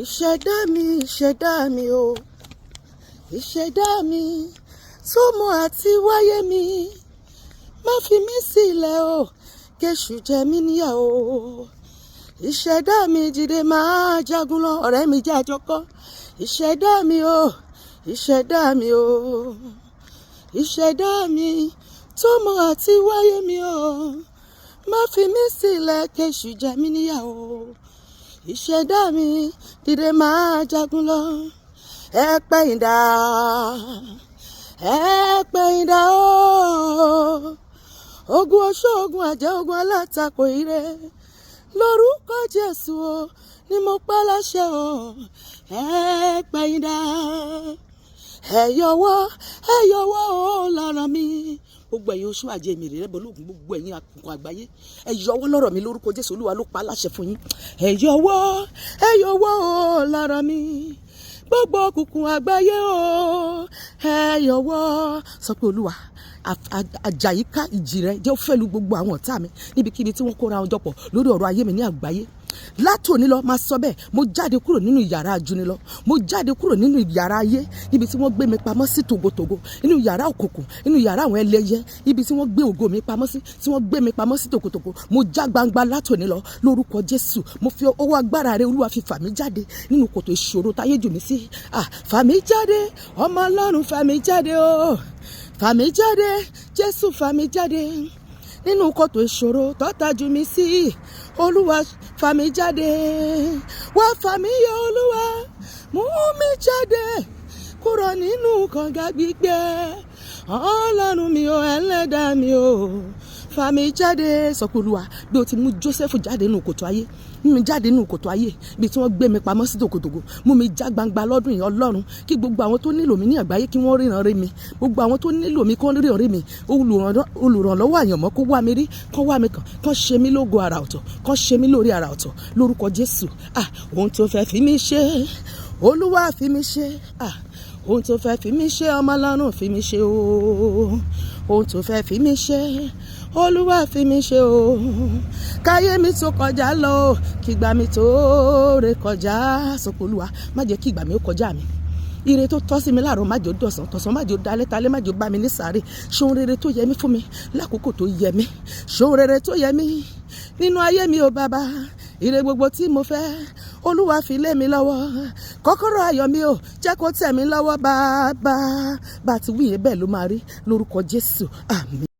Ìṣẹ̀dá mi, ìṣẹ̀dá mi o, ìṣẹ̀dá mi tó mọ àti wáyé mi, má fi mí sílẹ̀ o, kéṣù jẹ mí níyà o. Ìṣẹ̀dá mi, jíde máa jagun lọ, ọ̀rẹ́ mi jẹ́ àjọkọ́. Ìṣẹ̀dá mi o, ìṣẹ̀dá mi o, ìṣẹ̀dá mi tó mọ àti wáyé mi o, má fi mí sílẹ̀ kéṣù jẹ mí níyà o. Ìṣẹ̀dá mi, dìde máa jagun lọ. Ẹ pẹ̀yìndà, ẹ pẹ̀yìndà o, ogun oṣó, ogun àjẹ́, ogun alátakò ire, lórúkọ Jésù o ni mo pa láṣẹ o. Ẹ pẹ̀yìndà, ẹ yọwọ́, ẹ yọwọ́ o lára mi. Gbogbo ẹ̀yin oṣó, àjẹ́, èmèrè rẹ̀ bọ́lógun, gbogbo ẹ̀yin àkùkọ àgbáyé, ẹ yọwọ́ lọ́rọ̀ mi lórúkọ Jésù. Olúwa ló pa láṣẹ fún yín. Ẹ yọwọ́, ẹ yọwọ́ o lára mi. Gbogbo òkùnkùn àgbáyé o, ẹ yọwọ́. Sọ pé, "Olúwa, àjàyíká ìjì rẹ jẹ́ ó fẹ́ lu gbogbo àwọn ọ̀tá mi níbikíbi tí wọ́n kóra wọn jọpọ̀ lórí ọ̀rọ̀ ayé mi ní àgbáyé." Látòní lọ, máa sọ bẹ́ẹ̀: mo jáde kúrò nínú yàrá ajúnilọ, mo jáde kúrò nínú yàrá ayé, níbi tí wọ́n gbé mi pamọ́ sí tògótògó, nínú yàrá òkùnkùn, nínú yàrá àwọn ẹlẹ́yẹ, ibi tí wọ́n gbé ògo mi pamọ́ sí, tí wọ́n gbé mi pamọ́ sí tògótògó. Mo já gbangba látòní lọ lórúkọ Jésù. Mo fi ọwọ́ agbára rẹ, Olúwa, fi fà mí jáde nínú kòtò ìṣòro táyé jù mí sí. Ah, fà mí jáde, ọmọ Ọlọ́run, fà mí jáde o, fà mí jáde, Jésù, fà mí jáde nínú kòtò ìṣòro tọ́ta jù mí sí. Olúwa, fà mí jáde, wá fà mí yọ. Olúwa, mú mi jáde kúrò nínú kànga gbígbẹ. Ọlọ́run mi o, Ẹlẹ́dàá mi o, fà mí jáde. Sọ pé, "Olúwa, bí o ti mú Joseph jáde nínú kòtò ayé, mú mi jáde nínú kòtò ayé, ibi tí wọ́n gbé mi pamọ́ sí tòkòtòkò. Mú mi já gbangba lọ́dún yìí, Ọlọ́run, kí gbogbo àwọn tó nílò mi ní àgbáyé kí wọ́n ríran rí mi, gbogbo àwọn tó nílò mi kó ríran rí mi. Olùrànlọ́wọ́ àyànmọ́ kó wá mi rí, kó wá mi kàn, kó ṣe mí lógo àrà ọ̀tọ̀, kó ṣe mí lórí àrà ọ̀tọ̀ lórúkọ Jésù." Ah, ohun tó fẹ́ fi mí ṣe, Olúwa, fi mí ṣe. Ah, ohun tó fẹ́ fi mí ṣe, ọmọ Ọlọ́run, fi mí ṣe o. Ohun tó fẹ́ fi mí ṣe, Olúwa, fi mí ṣe o. Káyé mi tó kọjá lọ, kígbà mi tó ré kọjá. Sọ pé, "Olúwa, má jẹ́ kí ìgbà mi ó kọjá mi. Ire tó tọ́ sí mi láàárọ̀, má jẹ́ ó dọ̀sán, tọ̀sán má jẹ́ ó dalẹ́, talẹ́ má jẹ́ ó bá mi ní sàárè. Ṣohun rere tó yẹ mí fún mi lákòókò tó yẹ mí. Ṣohun rere tó yẹ mí nínú ayé mi o, Bàbá. Ire gbogbo tí mo fẹ́, Olúwa, fi lé mi lọ́wọ́. Kọ́kọ́rọ́ ayọ̀ mi o, jẹ́ kó tẹ̀ mí lọ́wọ́, Bàbá." Bá ti wí yẹn, bẹ́ẹ̀ ló máa rí lórúkọ Jésù. Àmín.